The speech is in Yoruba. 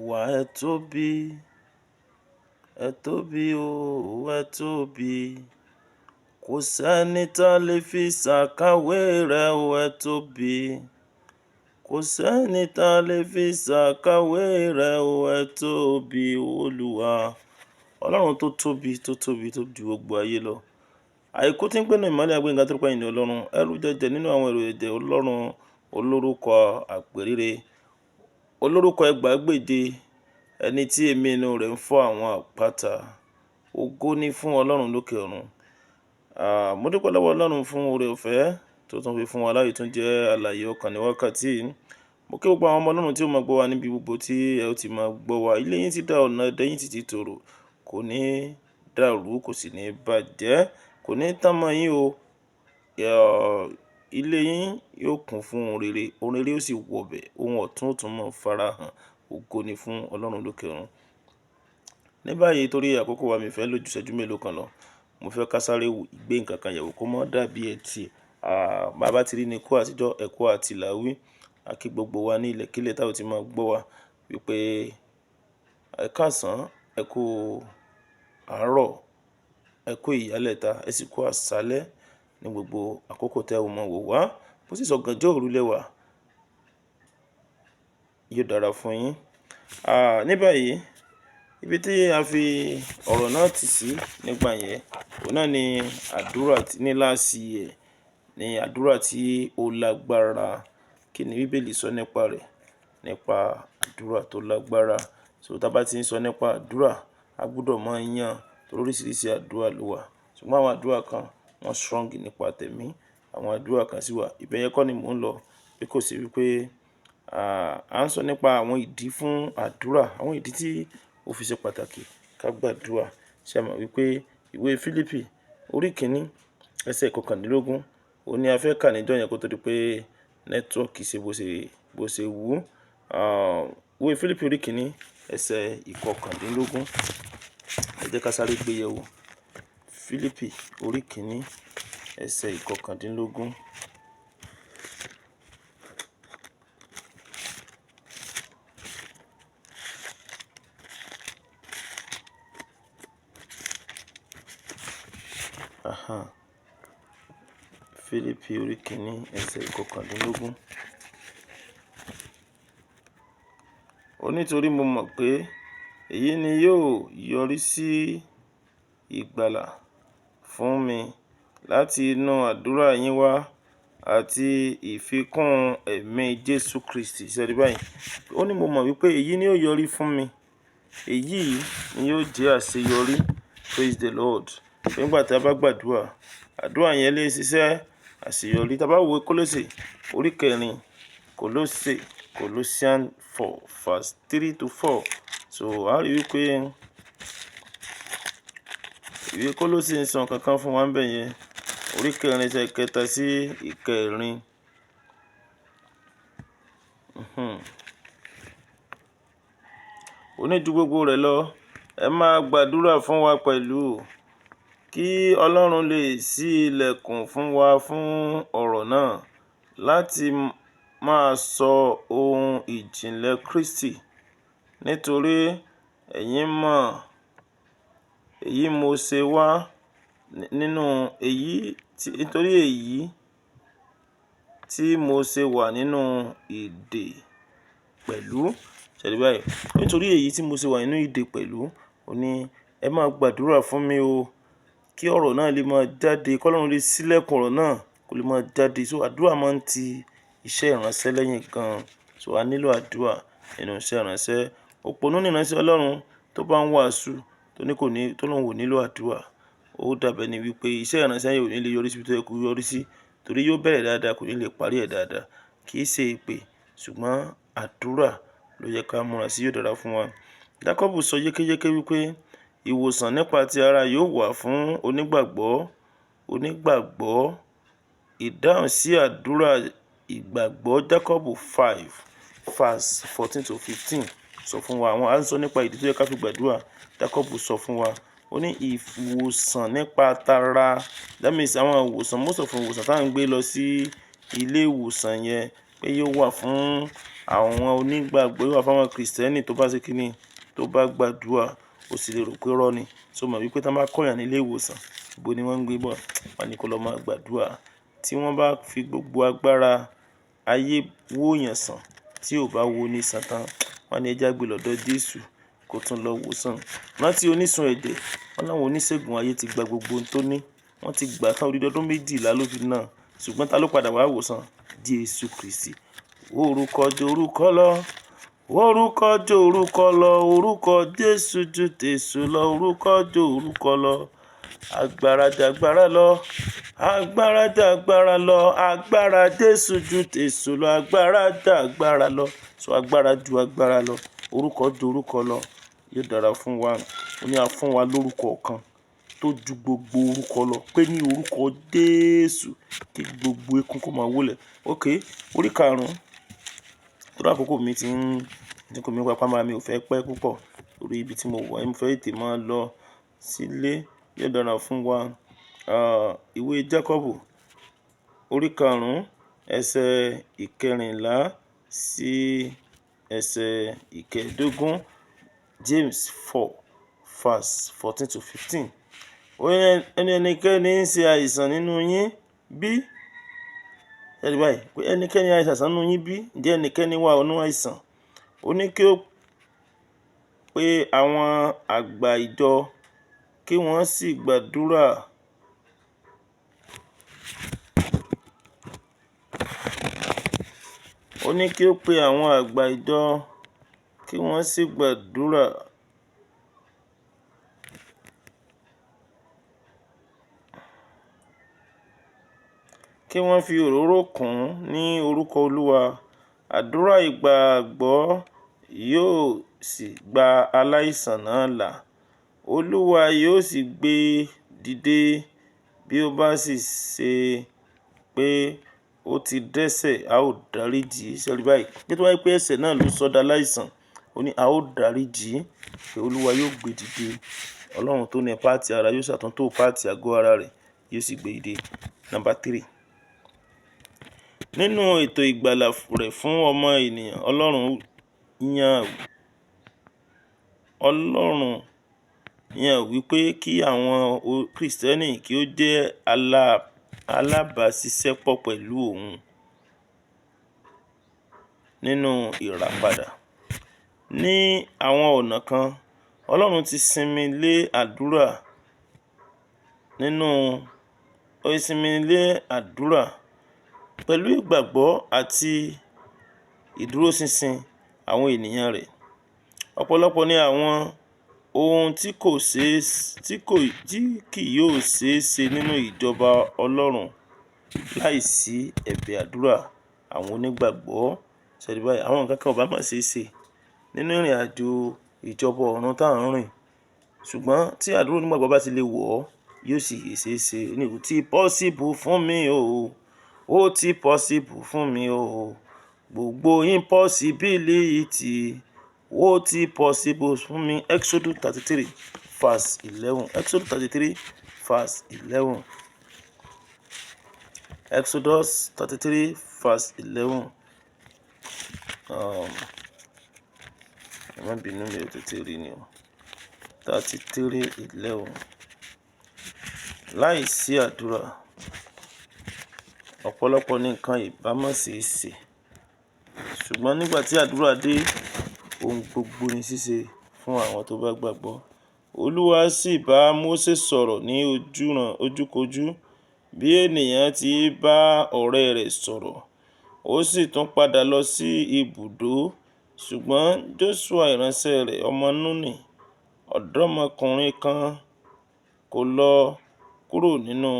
Olúwa, ẹ tóbi, ẹ tóbi o, ẹ tóbi. Kò sẹ́ni tá lè fi ṣàkàwé rẹ̀ o, ẹ tóbi. Kò sẹ́ni tá lè fi ṣàkàwé rẹ̀ o, ẹ tóbi, Olúwa. Ọlọ́run tó tóbi, tó tóbi, tó ju gbogbo ayé lọ. Àìkú tí ń gbénu ìmọ́lẹ̀ agbẹ́yìnga tó pẹ́yìn ní Ọlọ́run. Ẹrú jẹjẹ nínú àwọn èrò ẹ̀jẹ̀ Ọlọ́run, olórúkọ àpèrire, olórúkọ ẹgbàágbèje, ẹni tí èémí inú rẹ̀ ń fọ́ àwọn àpáta. Ògo ni fún Ọlọ́run lókè ọ̀run. Mo dúpẹ́ lọ́wọ́ Ọlọ́run fún oore ọ̀fẹ́ tó tún fi fún wa láyè tún jẹ́ alààyè ọkàn ní wákàtí yìí. Mo kí gbogbo àwọn ọmọ Ọlọ́run tí ó máa gbọ́ wa níbi gbogbo tí ẹ ó ti máa gbọ́ wa. Ilé yín ti dá, ọ̀nà ẹ̀dẹ̀ yín sì ti tòrò, kò ní dàrú, kò sì ní bàjẹ́, kò ní tán mọ́ yín o. Ilé yín yóò kún fún ohun rere, ohun rere ó sì wọbẹ̀, ohun ọ̀tun ó tún máa farahàn. Ògo ni fún Ọlọ́run lókè ọ̀run. Ní báyìí, torí àkókò wa, mi fẹ́ lò ju ìṣẹ́jú mélòó kan lọ. Mo fẹ́ ká sáré gbé nǹkan kan yẹ̀wò kó má dàbí ẹtì. Bá ti rí ni kú àtijọ́, ẹ kú àti làwí. A kí gbogbo wa ní ilẹ̀kílẹ̀ tá ò tí máa gbọ́ wa wípé ẹ káàsán, ẹ kú àárọ̀, ẹ kú ìyálẹ́ta, ẹ sì kú àṣálẹ́ ní gbogbo àkókò tí ẹ ó mọ̀ wò wá. Bó sì sọ gànjọ́ òru lẹ́wà, yóò dára fún yín. Ní báyìí, ibi tí a fi ọ̀rọ̀ náà tì sí nígbà yẹn, òun náà ni àdúrà ní last year, ní àdúrà tí ó lágbára. Kí ni Bíbélì sọ nípa rẹ̀? Nípa àdúrà tó lágbára. So tí a bá ti ń sọ nípa àdúrà, a gbọdọ̀ máa yàn torí oríṣiríṣi àdúrà ló wà. Ṣùgbọ́n àwọn àdúrà kan wọ́n strong nípa tẹ̀mí, àwọn àdúrà kan sì wà. Ibẹ̀ yẹn kọ́ ni mò ń lọ. Bí kò ṣe wípé, à ń sọ nípa àwọn ìdí fún àdúrà, àwọn ìdí tí ó fi ṣe pàtàkì ká gbàdúrà. Ṣé ẹ mọ̀ wípé ìwé Fílípì orí kìíní ẹsẹ̀ kọkàndínlógún, òun ni a fẹ́ kà níjọ́ yẹn kó tó di pé nẹ́tíwọ́ọ̀kì ṣe bó ṣe wú. Ìwé Fílípì orí kìíní ẹsẹ̀ ìkọkàndínlógún. Ẹ jẹ́ ká sáré gbé yẹ̀wò. Fílípì orí kìíní ẹsẹ̀ ìkọkàndínlógún. Aha. Fílípì orí kìíní ẹsẹ̀ ìkọkàndínlógún. Ó ní torí mo mọ̀ pé èyí ni yóò yọrí sí ìgbàlà fún mi láti inú àdúrà yín wá àti ìfikún ẹ̀mí Jésù Kristi. Ṣé ẹ rí báyìí? Ó ní mo mọ̀ wípé èyí ni yóò yọrí fún mi. Èyí ni yóò jẹ́ àṣeyọrí. Praise the Lord. Nígbà tí a bá gbàdúrà, àdúrà yẹn lè ṣiṣẹ́ àṣeyọrí. Tí a bá wo Kólósè orí kẹrin, Kólósè, Colossians 4 verse 3 to 4. So a rí wípé ìwé Kólósè ń sọ nǹkan kan fún wa níbẹ̀ yẹn. Orí kẹrin ẹsẹ̀ kẹta sí ìkẹrin. Ó ní ju gbogbo rẹ̀ lọ, ẹ máa gbàdúrà fún wa pẹ̀lú kí Ọlọ́run lè ṣí ilẹ̀kùn fún wa fún ọ̀rọ̀ náà láti máa sọ ohun ìjìnlẹ̀ Kristi. Nítorí ẹ̀yin mọ̀ èyí mo ṣe wá nínú èyí tí, nítorí èyí tí mo ṣe wà nínú ìdè pẹ̀lú. Ṣé ẹ rí báyìí? Nítorí èyí tí mo ṣe wà nínú ìdè pẹ̀lú, ó ní ẹ máa gbàdúrà fún mi o kí ọ̀rọ̀ náà lè máa jáde, kí Ọlọ́run lè ṣí ilẹ̀kùn ọ̀rọ̀ náà kó lè máa jáde. So àdúrà máa ń ti iṣẹ́ ìránṣẹ́ lẹ́yìn gan. So a nílò àdúrà nínú iṣẹ́ ìránṣẹ́. Òpònú ní ìránṣẹ́ Ọlọ́run tó bá ń wàásù tó ní kò ní, tó lóun ò nílò àdúrà. Ó dàbí ẹni wípé iṣẹ́ ìránṣẹ́ yẹn ò ní lè yọrí sí ibi tó yẹ kó yọrí sí, torí yóò bẹ̀rẹ̀ dáadáa, kò ní lè parí ẹ̀ dáadáa. Kì í ṣe èpè, ṣùgbọ́n àdúrà ló yẹ ká múra sí, yóò dára fún wa. Jákọ́bù sọ yékéyéké wípé ìwòsàn nípa ti ara yóò wà fún onígbàgbọ́, onígbàgbọ́. Ìdáhùn sí àdúrà ìgbàgbọ́ Jákọ́bù 5 verse 14 to 15 sọ fún wa. Àwọn à ń sọ nípa ìdí tó yẹ ká fi gbàdúrà. Jákọ́bù sọ fún wa. Ó ní ìwòsàn nípa tara. That means àwọn ìwòsàn, most of ìwòsàn tí à ń gbé lọ sí ilé ìwòsàn yẹn pé yóò wà fún Àwọn onígbàgbọ́, yóò wà fún àwọn Kìrìsìtẹ́nì tó bá ṣe kíni, tó bá gbàdúrà. Ó sì lè rò pé irọ́ ni. Ṣé o mọ̀ wípé tí wọ́n bá kọ́yàn ní ilé ìwòsàn, ibo ni wọ́n ń gbé bọ̀? Wọ́n ní kó lọ máa gbàdúrà. Tí wọ́n bá fi gbogbo agbára ayé wó yàn sàn, tí ò bá wo ní sàn tán, wọ́n ní ẹ já gbé lọ́dọ̀ Jésù kó tún lọ wò sàn. Rántí onísun ẹ̀jẹ̀, wọ́n láwọn oníṣègùn ayé ti gba gbogbo ohun tó ní. Wọ́n ti gbà tán, odidi ọdún 12 ló fi ná. Ṣùgbọ́n ta ló padà wá wò sàn? Jésù Kristi. Orúkọ ju orúkọ lọ. Orúkọ ju orúkọ lọ. Orúkọ Jésù ju Jésù lọ. Orúkọ ju orúkọ lọ. Agbára jagbára lọ. Agbára jagbára lọ. Agbára Jésù ju Jésù lọ. Agbára jagbára lọ. So agbára ju agbára lọ. Orúkọ ju orúkọ lọ. Yóò dára fún wa. Ó ní a fún wa lórúkọ kan tó ju gbogbo orúkọ lọ. Pé ní orúkọ Jésù kí gbogbo ekún kó máa wólẹ̀. Okay, orí karùn-ún. Torí àkókò mi ti ń, tí kò mi papá mọ́ra, mi ò fẹ́ pẹ́ púpọ̀ lórí ibi tí mo wà. Mo fẹ́ tètè máa lọ sílé. Yóò dára fún wa. Ìwé Jákọ́bù, orí karùn-ún, ẹsẹ̀ ìkẹrìnlá sí ẹsẹ̀ ìkẹẹ̀dógún. James 4 verse 14 to 15. Ó ní ẹnikẹ́ni ń ṣe àìsàn nínú yín bí? Ẹ rí báyìí pé ẹnikẹ́ni àìsàn nínú yín bí? Ǹjẹ́ ẹnikẹ́ni wà nínú àìsàn? Ó ní kí ó pe àwọn àgbà ìjọ kí wọ́n sì gbàdúrà. Ó ní kí ó pe àwọn àgbà ìjọ kí wọ́n sì gbàdúrà. Kí wọ́n fi òróró kùn ún ní orúkọ Olúwa. Àdúrà ìgbàgbọ́ yóò sì gba aláìsàn náà là. Olúwa yóò sì gbé dìde, bí ó bá sì ṣe pé ó ti dẹ́ṣẹ̀, a ó dáríjì. Ṣé ẹ rí báyìí? Pé tó bá jẹ́ pé ẹ̀ṣẹ̀ náà ló sọ dá láìsàn, ó ní a ó dáríjì, pé Olúwa yóò gbé dìde. Ọlọ́run tó ní páàtì ara yóò ṣàtúntò páàtì àgọ́ ara rẹ̀, yóò sì gbé dìde. Number 3. Nínú ètò ìgbàlà rẹ̀ fún ọmọ ènìyàn, Ọlọ́run yàn wípé kí àwọn Kìrìsìtẹ́nì kí ó jẹ́ alábàáṣiṣẹ́pọ̀ pẹ̀lú òun nínú ìràpadà. Ní àwọn ọ̀nà kan, Ọlọ́run ti sinmi lé àdúrà nínú, ó sinmi lé àdúrà pẹ̀lú ìgbàgbọ́ àti ìdúróṣinṣin àwọn ènìyàn rẹ̀. Ọ̀pọ̀lọpọ̀ ní àwọn ohun tí kò ṣe, tí kò, tí kì yóò ṣe é ṣe nínú ìjọba Ọlọ́run láìsí ẹ̀bẹ̀ àdúrà àwọn onígbàgbọ́. Ṣé ẹ rí báyìí? Àwọn nǹkan kan ò bá má ṣe é ṣe nínú ìrìnàjò ìjọba ọ̀run tá ń rìn. Ṣùgbọ́n tí àdúrà onígbàgbọ́ bá ti lè wọ̀ ọ́, yóò sì ṣe é ṣe. Ó ní ó ti possible fún mi o. Ó ti possible fún mi o. Gbogbo impossibility, ó ti possible fún mi. Exodus 33 verse 11. Exodus 33 verse 11. Exodus 33 verse 11. Ẹ má bínú, mi ò tètè rí ni o. 33 11. Láìsí àdúrà, ọ̀pọ̀lọpọ̀ ní nǹkan ìbá má ṣe é ṣe. Ṣùgbọ́n nígbà tí àdúrà dé, ohun gbogbo ní ṣíṣe fún àwọn tó bá gbàgbọ́. Olúwa sì bá Mósè sọ̀rọ̀ ní ojúkojú bí ènìyàn tí bá ọ̀rẹ́ rẹ̀ sọ̀rọ̀. Ó sì tún padà lọ sí ibùdó. Ṣùgbọ́n Joṣua ìránṣẹ́ rẹ̀, ọmọ Nuni, ọ̀dọ́mọkùnrin kan, kò lọ kúrò nínú.